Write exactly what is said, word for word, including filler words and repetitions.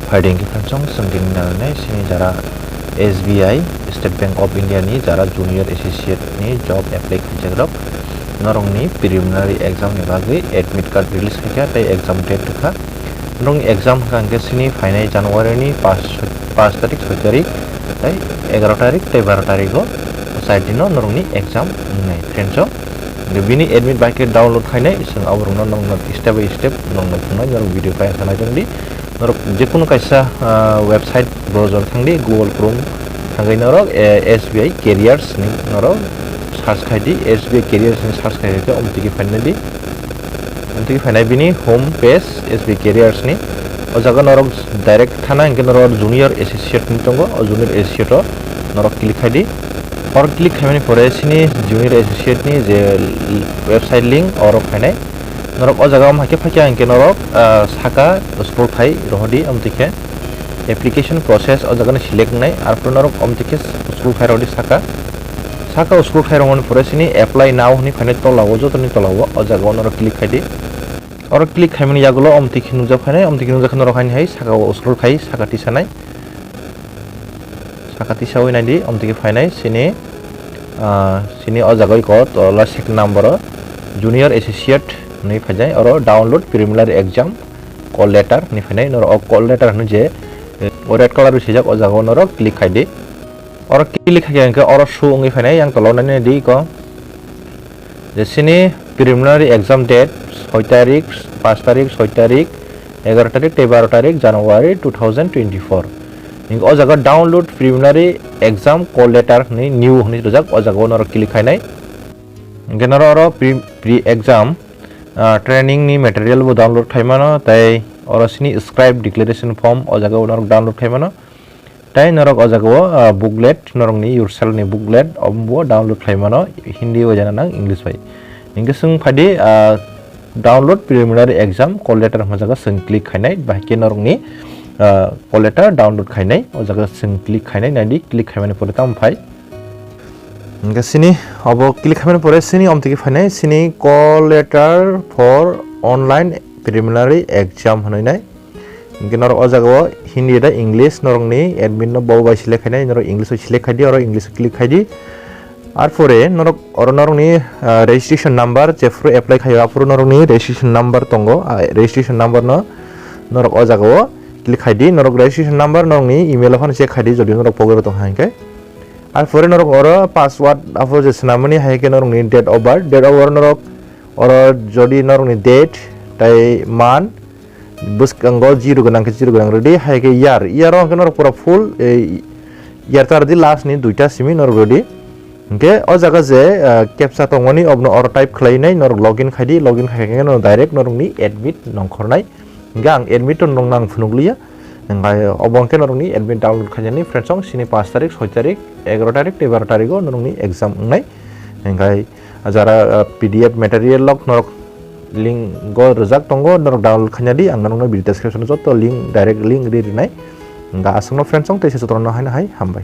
Phaidi hwnkhe friends, chwng tini nangnai sini jara S B I, State Bank of India ni jara junior associate ni job apply khaijakrok, norokni preliminary exam ni bagwi admit card release khaikha tei exam date rwkha. Norokni exam hwnkha hwnkhe sini phainai January ni pash, pash tarik, soi tarik tei egaroh tarik tei baroh tarigo, char dino norokni exam wngnai friends o. Bini admit bai khe download khainai, chwng aborokno nokno step by step nokno phunai norok video kaya sanai tongdi. Norok jekunu kaisa, ah, website browser thangdi, Google Chrome thangwi norok, eh, S B I Careers ni norok search khaidi, S B I Careers ni search khai khe omtiki phainai di. Omtiki phainai bini home page S B I Careers ni. O jaga norok direct thana hwnkhe norok junior associate ni tongo, o junior associate o norok click khaidi. Oro click khaimani pore sini junior associate ni je website link oro phainai. Norok o jaga o hai khe phaikha hwnkhe norok, ah, saka scroll khai rohordi, omtwi khe application process o jaga ni select wngnai, arpore norok omtwi khe scroll khai rohordi saka. Saka scroll khai rwmani pore sini apply now hwnwi phainai tola o, jotoni tola o, o jaga o norok click khaidi. Oro click khaimani yagulo omtwi khe nukjak phainai, omtwi khe nukjak khe norok haini hai saka o scroll khai saka tisanai. Saka tisawi naidi, omtwi khe phainai sini, ah, sini o jaga o iko tola second number o junior associate hwnwi phaijai, oro download preliminary exam call letter hwnwi phainai, norok o call letter hwnwi je, eh, o red colour bai swijak o jaga o norok click khaidi. Oro click khaikhe hwnkhe oro show wngwi phainai, yang tola o nainai di iko. Je sini preliminary exam date soi tarik, pash tarik, soi tarik, egaroh tarik tei baroh tarik January two thousand twenty-four. Hingke o jaga download preliminary exam call letter hwnwi new hwnwi rijak, o jaga o norok click khainai. Hingke norok oro pre, pre exam, ah, training ni material bo download khaimano, tei oro sini scribe declaration form o jaga o norok download khaimano. Tei norok o jaga o, ah, booklet, norokni yourself ni booklet, omo bo download khlai mano, Hindi bai jana nang English bai. Hingke chwng phaidi, ah, download preliminary exam call letter hwnma jaga chwng click khainai, bahai khe norokni, ah, call letter download khainai, o jaga chwng click khainai, naidi click khaimani pore tamo phai. Hingke sini obo click khaimani pore sini omtiki phainai, sini call letter for online preliminary exam hwnwi nai. Hingke norok o jaga o Hindi tei English norokni admin no bo bai select khainai, norok English o select khaidi, oro English o click khaidi. Arpore norok oro norokni, ah, registration number jephuru apply khaio aphuru norokni registration number tongo, ah, registration number no norok o jaga o click khaidi, norok registration number norokni email o phano check khaidi jodi norok pogwi rw tongkha hinkhe. Arpore norok oro password aphuru je swnamani hai khe norokni date of birth, date of birth norok oro jodi norokni date tei month, bwskango zero gwnang khe zero gwnang rwdi, hai khe year, year o hwnkhe norok pura full, eh, year ta rwdi, last ni duita simi norok rwdi. Hwnkhe o jaga je, eh, captcha tongmani, obno oro type khlainai, norok login khaidi, login khai khe norok direct norokni admit nongkhornai. Hwnkhe ang admit to norokno ang phunukliya. Hwnkhe obo hwnkhe norokni admit download khainani, friends, song sini pash tarik, soi tarik, egaroh tarik tei baroh tarigo norokni exam wngnai. Hwnkhe jara, ah, P D F material rok norok link o rwjak tongo, norok download khaina di, ang norokno video description o joto link, direct link ri rinai. Hwnkhe aswkno friends song, teisa jotono haino hai hambai.